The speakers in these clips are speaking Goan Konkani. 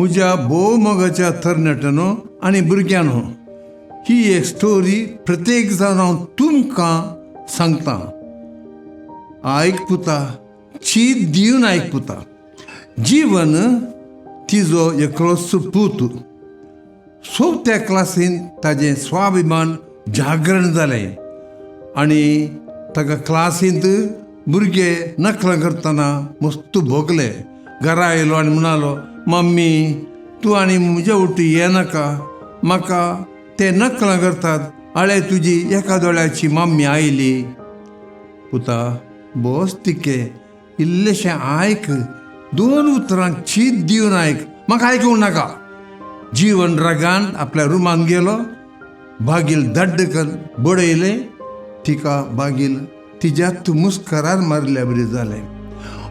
म्हज्या भोव मोगाच्या तरणाट्यानो आनी भुरग्यांनो, ही एक स्टोरी प्रत्येक जावन हांव तुमकां सांगता. आयक पुता, चीत दिवन आयक पुता. जीवन तिजो एकलोच पूत. चवथ्या क्लासीन ताजें स्वाभिमान जागरण जालें आनी ताका क्लासींत भुरगे नकलां करतना मस्त भोगले. घरा आयलो आनी म्हणालो, मम्मी तूं आनी म्हज्या वटी येनाका, म्हाका ते नकलां करतात. आळे तुजी एका दोळ्याची मम्मी आयली. पुता बस तिके, इल्लेशें आयक, दोन उतरांक चीत दिवन आयक, म्हाका आयकूंक नाका. जीवन रागान आपल्या रुमांत गेलो, बागील दड्ड कर बडयलें. तिका बागील तिज्यात मुस्करार मारल्या बरी जालें.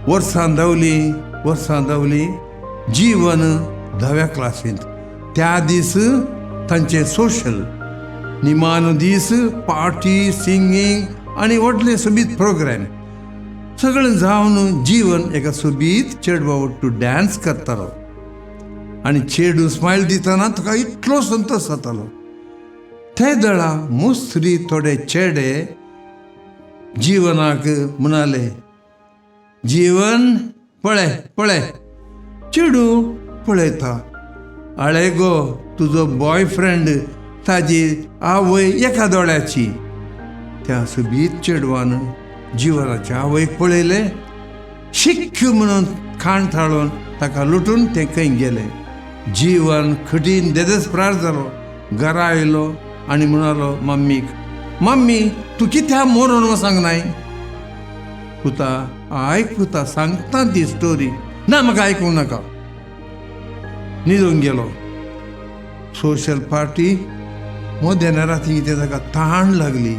वर्सां धांवलीं, वर्सां धांवलीं. जीवन धाव्या क्लासींत. त्या दीस तांचें सोशल निमानो दीस, पार्टी, सिंगींग आनी व्हडलें सोबीत प्रोग्राम सगळें जावन जीवन एका सोबीत चेडवा वट्टू डांस करतालो आनी चेडू स्मायल दितना तुका इतलो संतोश जातालो. ते दळा मुसरी थोडे चेडे जीवनाक म्हणाले, जीवन पळय पळय. चेडू पळयता, आळे गो तुजो बॉयफ्रेंड, ताजी आवय एका दोळ्याची. त्या सोबीत चेडवान जिवनाच्या आवयक पळयलें, शिक्क म्हणून खाण थाळोवन ताका लुटून तें खंय गेलें. जीवन कठीण देदेस्प्रार जालो. घरा आयलो आनी म्हणालो मम्मीक, मम्मी तूं कित्याक मरोन वचोंक नाय? पुता आयक पुता, सांगता ती स्टोरी. ना म्हाका आयकूंक नाका. न्हिदूंक गेलो. सोशल पार्टी मध्यान राती कितें ताका ताण लागली.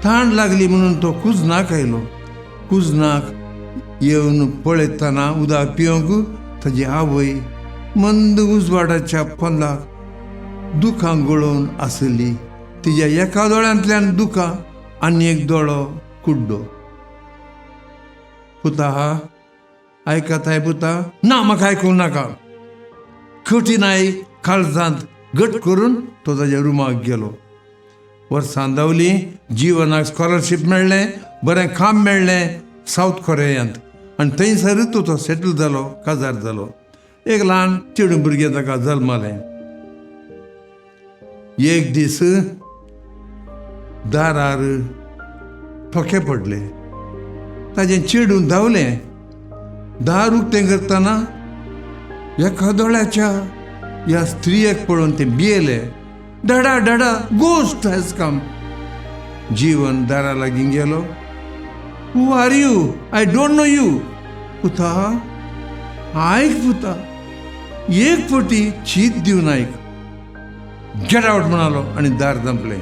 ताण लागली म्हणून तो कुजनाक आयलो. कुजनाक येवन पळयतना उदक पिवंक ताजी आवय मंद उजवाडाच्या पोंदाक दुकां गळोवन आसली. तिज्या एका दोळ्यांतल्यान दुकां आनी एक दोळो कुड्डो. पुता आयकताय पुता? ना म्हाका आयकूंक नाका. कठीण आई काळजांत घट करून तो ताज्या रुमाक गेलो. वर्सां धांवलीं. जिवनाक स्कॉलरशीप मेळ्ळें, बरें काम मेळ्ळें सावथ कोरियांत आनी थंयसरूच तो सेटल जालो, काजार जालो. एक ल्हान चेडूं भुरगें ताका जल्मालें. एक दीस दारार ठोके पडले. ताजें चेडूं धांवलें. दार उक्तें करतना एका दोळ्याच्या ह्या स्त्रियेक पळोवन तें भियेलें. डडा डडा, ghost has come. जीवन दारा लागीं गेलो. Who are you? I don't know you. पुता आयक पुता, एक फावटी चीत दिवन आयक. Get out म्हणालो आनी दार धांपलें.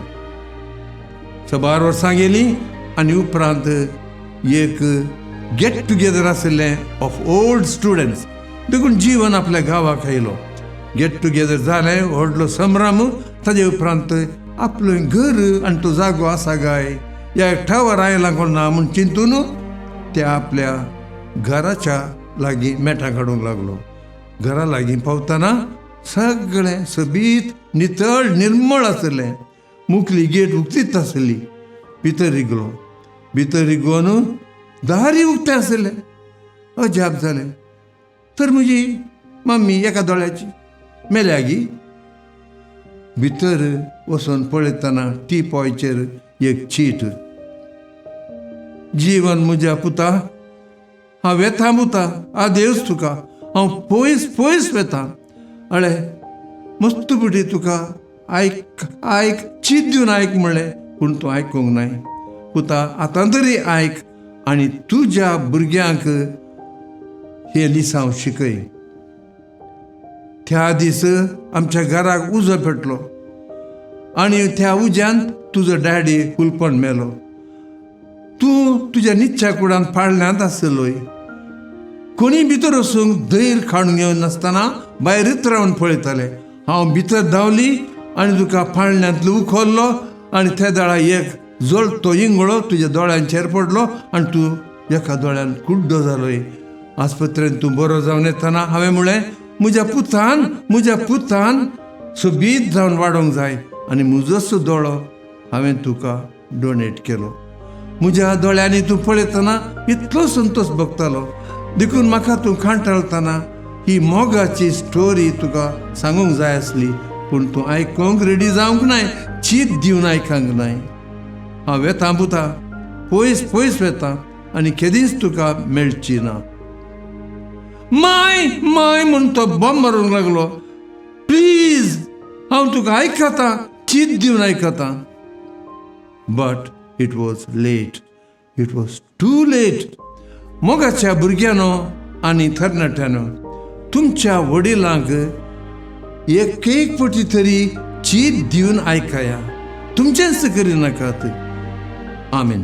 सबार वर्सां गेलीं आनी उपरांत एक गेट टुगेदर आशिल्लें ऑफ ओल्ड स्टुडंट्स. देखून जीवन आपल्या गांवाक आयलो. गेट टुगेदर जालें, व्हडलो संभ्रम. ताजे उपरांत आपलें घर आनी तो जागो आसा काय, ह्या एकठावर आयला कोण ना म्हूण चिंतून ते आपल्या घराच्या लागीं मेटां काडूंक लागलो. घरा लागीं पावतना सगळें सोबीत नितळ निर्मळ आसलें. मुखली गेट उक्तीच आसली. भितर रिगलो. भितर रिगोन दारी उक्तें आसलें. अजाप जालें. तर म्हजी मम्मी एका दोळ्याची मेल्या गी? भितर वचून पळयतना टीपॉयचेर एक चीट. जीवन म्हज्या पुता, हांव वेता पुता, आदेवस तुका, हांव पयस पयस वेता. अळे मस्त पिठी तुका आयक आयक, चीत दिवन आयक म्हणलें, पूण तूं आयकूंक नाय. पुता आतां तरी आयक आनी तुज्या भुरग्यांक हें लिसांव शिकय. त्या दीस आमच्या घराक उजो पेटलो आनी त्या उज्यांत तुजो डॅडी हुलपण मेलो. तूं तुज्या निच्च्या कुडांत पाळण्यांत आसलोय. कोणी भितर वचूंक धैर्य काडून घेवन नासतना भायरच रावन पळयताले. हांव भितर धांवली आनी तुका पाळण्यांतलो उखल्लो आनी त्या दोळा एक जळतो इंगळो तुज्या दोळ्यांचेर पडलो आनी तूं एका दोळ्यान कुड्डो जालोय. आस्पत्रेंत तूं बरो जावन येतना हांवें म्हणलें, म्हज्या पुतान, म्हज्या पुतान सोबीत जावन वाडोवंक जाय आनी म्हजोच दोळो हांवें तुका डोनेट केलो. म्हज्या दोळ्यांनी तूं पळयतना इतलो संतोश भोगतालो, देखून म्हाका तूं कांटाळतना ही मोगाची स्टोरी तुका सांगूंक जाय आसली, पूण तूं आयकूंक रेडी जावंक नाय, चीत दिवन आयकूंक नाय. हांव वेतां पुता, पयस पयस वेता आनी केदींच तुका मेळची ना. माय माय म्हूण तो बॉम्ब मारूंक लागलो. प्लीज, हांव तुका आयकता, चीत दिवन आयकता. But it was late, it was too late. मोगाच्या भुरग्यांनो आनी तरणाट्यानो, तुमच्या वडिलांक एक एक फावटी तरी चीत दिवन आयकया, तुमचेंच करिनाकात. आमीन.